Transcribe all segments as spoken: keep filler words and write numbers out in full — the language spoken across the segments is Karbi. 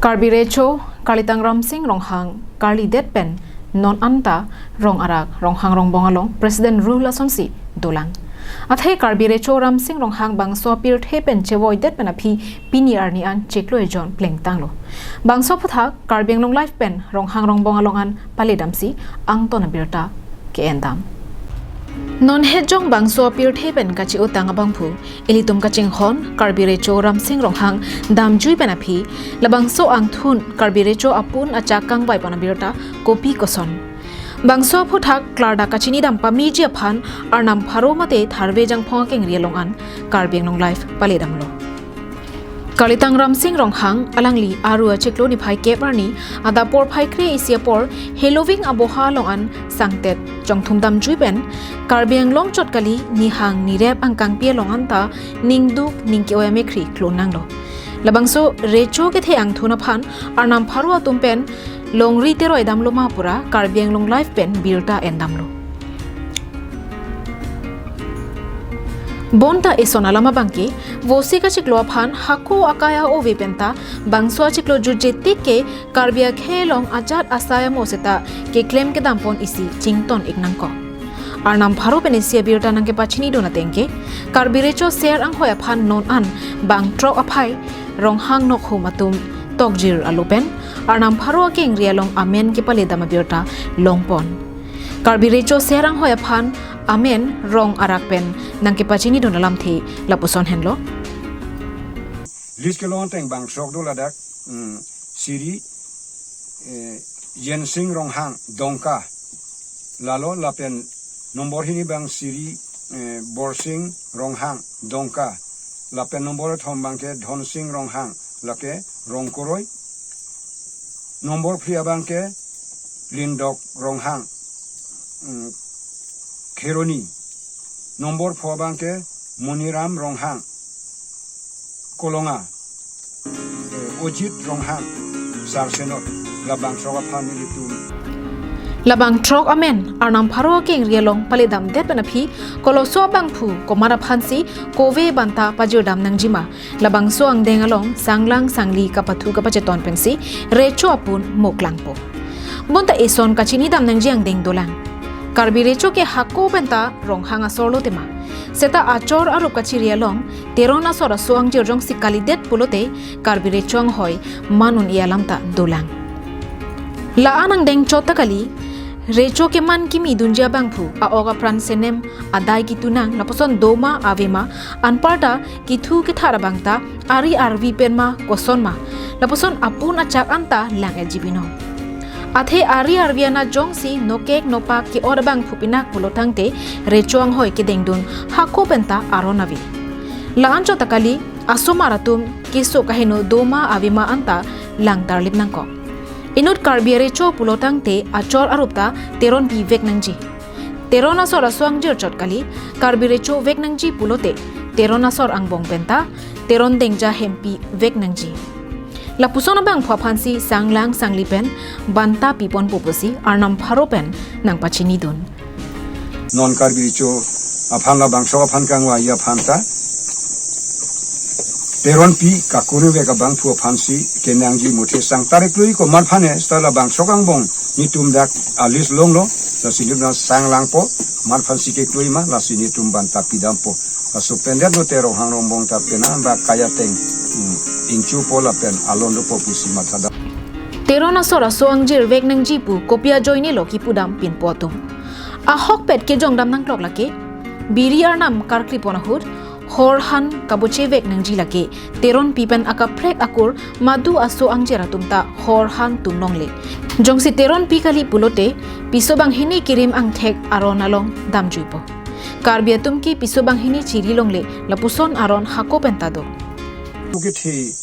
Karbi Recho, Karlitang Ramsing Ronghang, karlidet pen non anta Rong Arak, Ronghang Rongbong along President Rule asonsi dolang. Athe Karbi Recho Ramsing Ronghang bangso apirthe pen chevoidet pen aphi pini arni an chiklo ejon plengtanglo. Bangso aphuthak Karbi Anglong Live pen Ronghang Rongbong along an paledamsi angton abirta ke-endam. Non hetjong bangso apirthe pen kachi-otang abangphu, ilitum kachinghon Karbi Recho Ramsing Ronghang damjui pen aphi, labangso angthun Karbi Recho apun achak kangvai pon abirta kopi koson. Bangso aphuthak klardak kachinidam pameji aphan Arnam Pharo mate Tharve Jangphong akengri along an Karbi Anglong Live paledamlo. Karlitang Ramsing Ronghang alangli Aru achiklo niphai kep arni adap porphai kre-isi apor Heloving aboha along an sangtet chongthum damjui pen Karbi Anglong chot kali nihang nirep angkangpi along anta ningduk ningke-oi amekhri klonanglo. Labangso Recho kethe angthun aphan Arnam Pharo atum pen longri teroi damlo ma pura Karbi Anglong Live pen birta endamlo. Bonta eson alam abangke, vosi kachiklo aphan hako akai a-ove penta bangso achiklo jutje tik ke Karbi akhei along ajat asai amo seta keklem kedam pon isi chington ik nangkok. Arnam Pharo pen isi abirta nangkepachinidun ateng ke, Karbi Recho ser anghoi aphan non an bang throk aphai Ronghang Nokhum atum tokjir alo pen Arnam Pharo akengri along amen kepaledam abirta longpon. Karbi Recho ser anghoi aphan amen Rong Arak pen nangkepachinidun alamthe lapuson henlo. List kelong ateng bang throk do ladak, mm, Siri, eh, Jensing Ronghang Dongka, lalo lapen nombor hini abang Siri, eh, Borsing Ronghang Dongka, lapen nombor kethom abangke Dhonsing Ronghang lake Rongkoroi, nombor phli abangke Lindok Ronghang, mm, Kheroni, nombor pho abangke Moniram Ronghang Kolonga, eh, Ojit Ronghang Sarsenot, labang throk aphan ilitum. Labang throk amen Arnam Pharo akengri along paledamdet pen aphi koloso abangphu komat aphansi kove banta pajirdam nangjima, labangso angdeng along sanglang sangli kapathu kapacheton pensi Recho apun mo klangpo. Bonta eson kachinidam nangji angdeng dolang. Karbi Recho ke hako penta Ronghang asorlo tema. Seta achor arup kachiri along Teron asor aso angjir jongsi kalidet pulote Karbi Recho anghoi man un-e alam ta dolang. La-an angdeng chot ta kali, Recho keman kimi dunji abangphu, a-ok apran senem, adai kitunang, lapuson doma avema, anparta kithu kethar abang ta, ari arvi pen ma, koson ma, lapuson apun achak anta lang-etji binong. Athe ari arvi anat jongsi nokek nopak ke-ot abangphu pinak pulo tangte Recho anghoi kedengdun hako penta aron ave. La-an chot ta kali, asomar atum keso kaheno doma avema anta lang tarlip nangkok. Inut Karbi Recho pulo tangte achor arup ta Teronpi vek nangji. Teron asor aso angjir chot kali, Karbi Recho vek nangji pulote, Teron asor angbong penta, Teron Dengja Hempi vek nangji. Lapuson abangphu aphansi sanglang sangli pen banta piponpo pusi Arnam Pharo pen nangpachinidun. Non Karbi Recho aphan labangso aphan kangvai aphan ta Teronpi kakuri vek abangphu aphansi kenangji muthe sangtar eklui komat aphan e seta labangso angbong netum dak a-list longlo, lasi netum na sanglangpo, komat aphansi keklui ma, lasi netum banta pidampo. Laso pendet lote Ronghang Rongbong ta penang ba kai ateng, hmm, ingchupo lapen alon dopo pusi mathadam. Teron asor aso angjir vek nangji pu kopi ajoine lo kipudam pinpo atum. Ahokpet kejongdam nangklok lake, biri arnam karkli pon ahut, hor han kaboche vek nangji lake, Teronpi pen akaprek akur madu aso angjir atum ta hor han tum longle. Jongsi Teronpi kali pulote, piso banghini kirim angthek aron along damjuipo. Karbi atum ke piso banghini chiri longle, lapuson aron hako penta do. Pukithi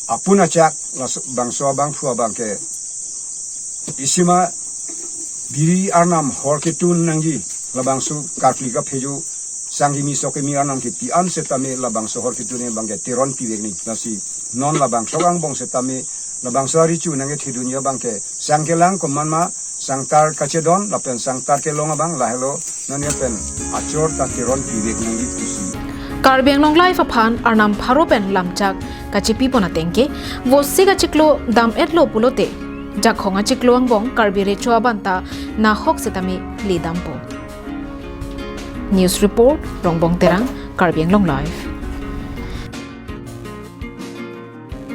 apun achak laso bangso abangphu abangke isima biri arnam hor ketun nangji, labangso karkli kaphejo sangkimi sokimi arnam kepi an setame labangso hor ketun abangke Teronpi vek nangji. Lasi non labangso angbong setame labangso ari chu nangkethedunji abangke sangkelang komat ma sangtar kachedon lapen sangtar kelong abang lahelo, non ya pen achor ta Teronpi vek nangji pusi. Karbi Anglong Live aphan Arnam Pharo pen lamchak kachipipon ateng ke, vosi kachiklo dam-etlo pulote, Jakhong achiklo angbong Karbi Recho abang ta nahok setame ledampo. News report, Rongbong Terang, Karbi Anglong Live.